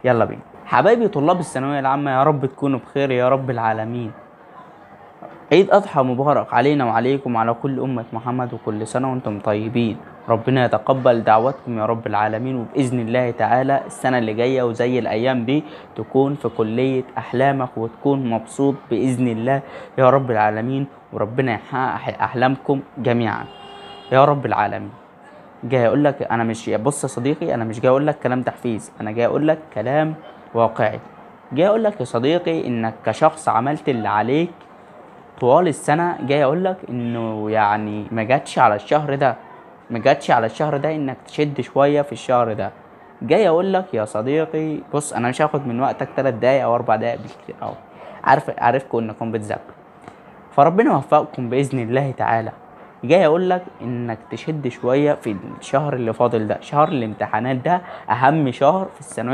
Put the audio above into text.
يلا بينا حبايبي طلاب الثانوية العامة، يا رب تكونوا بخير يا رب العالمين. عيد أضحى مبارك علينا وعليكم وعلى كل أمة محمد، وكل سنة وانتم طيبين. ربنا يتقبل دعواتكم يا رب العالمين، وبإذن الله تعالى السنة اللي جاية وزي الأيام دي تكون في كلية أحلامك وتكون مبسوط بإذن الله يا رب العالمين، وربنا يحقق أحلامكم جميعا يا رب العالمين. جاي أقول لك أنا مش، بص يا صديقي، أنا مش جاي أقول لك كلام تحفيز، أنا جاي أقول لك كلام واقعي. جاي أقول لك يا صديقي إنك كشخص عملت اللي عليك طوال السنة، جاي أقول لك إنه يعني ما جاتش على الشهر ده، ما جاتش على الشهر ده إنك تشد شوية في الشهر ده. جاي أقول لك يا صديقي بص، أنا مش هاخد من وقتك 3 دقايق أو 4 دقايق بالكتير أوي، عارفكم إنكم بتذاكروا، فربنا يوفقكم بإذن الله تعالى. جاي أقول لك إنك تشد شوية في الشهر اللي فاضل ده، شهر الامتحانات ده أهم شهر في الثانوية.